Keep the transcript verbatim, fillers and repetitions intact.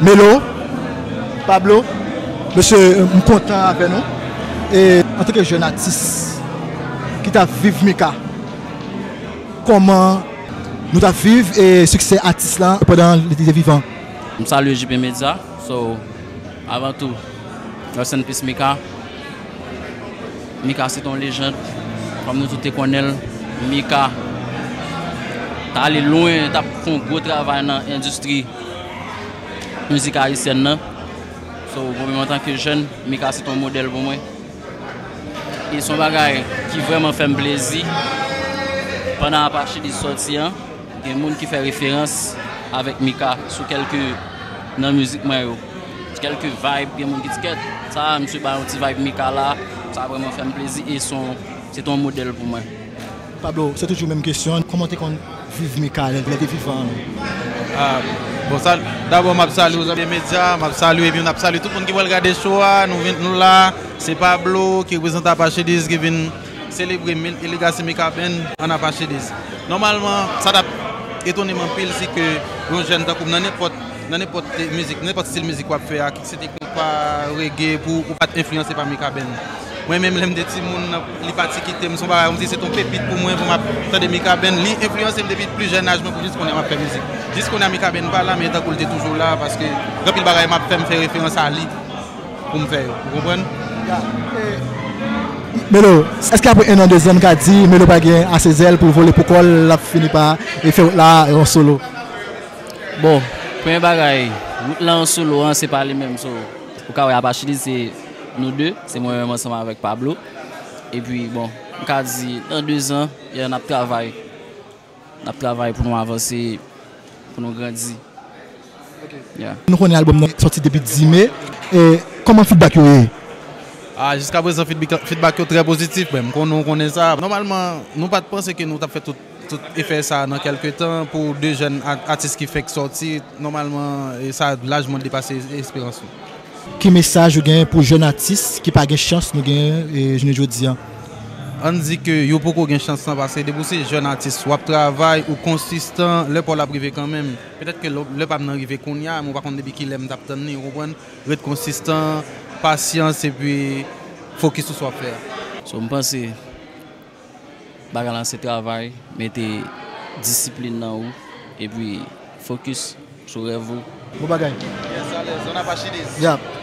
Melo, Pablo, mesye, m kontan avè nou. E antanke jèn atis ki t ap viv Mika, kòman nou t ap viv e siksè atis la pandan li te vivan? M salye J P Media. So, avan tou, rest in peace Mika. Mika se t on lejand, kòm nou tout te konnen l. Mika t ale lwen, t ap fè yon gwo travay nan endistri mizik ayisyèn nan. So, mwen menm antanke jèn, Mika se t on modèl pou mwen. E se yon bagay ki vrèman fè m plezi. Pandan Apache Diz sòti an, gen moun ki fè referans avèk Mika sou kèlke nan mizik mwen yo. Kèlke vibe, gen moun ki di kèt, sa a, misye bay yon ti vibe Mika la, sa vrèman fè m plezi e se yon, se t on modèl pou mwen. Pablo, se toujou menm kesyon, kòman w te konn viv Mika lè, lè l te vivan an? Ah, bon, sa, dabò, m ap salye w zanmi medya, m ap salye, epi n ap salye tout moun ki pral gade show a, nou vin, nou la, se Pablo ki reprezante Apache Diz ki vin selebre mil e legasi Mika Band an Apache Diz. Nòmalman, sa t ap etone m anpil si ke yon jèn tankou m nan nenpòt, nan nenpòt mizik, nenpòt estil mizik w ap fè a, ki se te konpa, reggae, pou ou pa t enfliyanse pa Mika Band. Mwen menm, lè m te timoun, li pati kite m, se yon bagay, kòmsi se t on pepit pou mwen, pou m ap tande Mika Band. Li enfliyanse m depi pli jèn aj mwen pou jis kounye a m ap fè mizik. Jis kounye a Mika Band pa la, men tankou l te toujou la, paske gen anpil bagay m ap fè, m fè referans a li pou m fè yo. Ou konprann? Ya. E, Melo, èske apre en an, de zan, n ka di Melo pa gen ase zèl pou vole pou kò l, l ap fini pa e fè wout la an solo? Bon, premye bagay, wout la an solo an, se pa li menm, so, ou ka wè Apache Diz se nou de, se mwen menm ansanm avèk Pablo. Epi, bon, m ka di, nan de zan, yeah, n ap travay. N ap travay pou nou avanse, pou nou grandi. Yeah. Nou konnen albòm nan sòti depi dis me. E kòman feedback yo ye? Ah, jiska prezan, feedback, feedback yo trè pozitif, men m konnen, w konnen sa. Nòmalman, nou pa t panse ke nou t ap fè tout, tout efè sa nan kèlke tan pou de jèn a-, atis ki fèk sòti. Nòmalman, e sa lajman depase esperans nou. Ki mesaj ou gen pou jèn atis ki pa gen chans nou gen, e, jounen jodi a? Ann di ke yo poko gen chans lan, paske depi w se jèn atis, w ap travay, ou konsistan, lè pa w la ap rive kanmenm. Petèt ke lè, lè pa m nan rive kounye a, men w pa konn depi kilè m t ap tann li, ou konprann? Ret konsistan, pasyans, epi fokis sou sa w ap fè a. So, m panse bagay lan se travay, mete disiplin nan ou, epi fokis sou rèv ou. Bon bagay. Yes, alèz, on a pas chidis. Yap.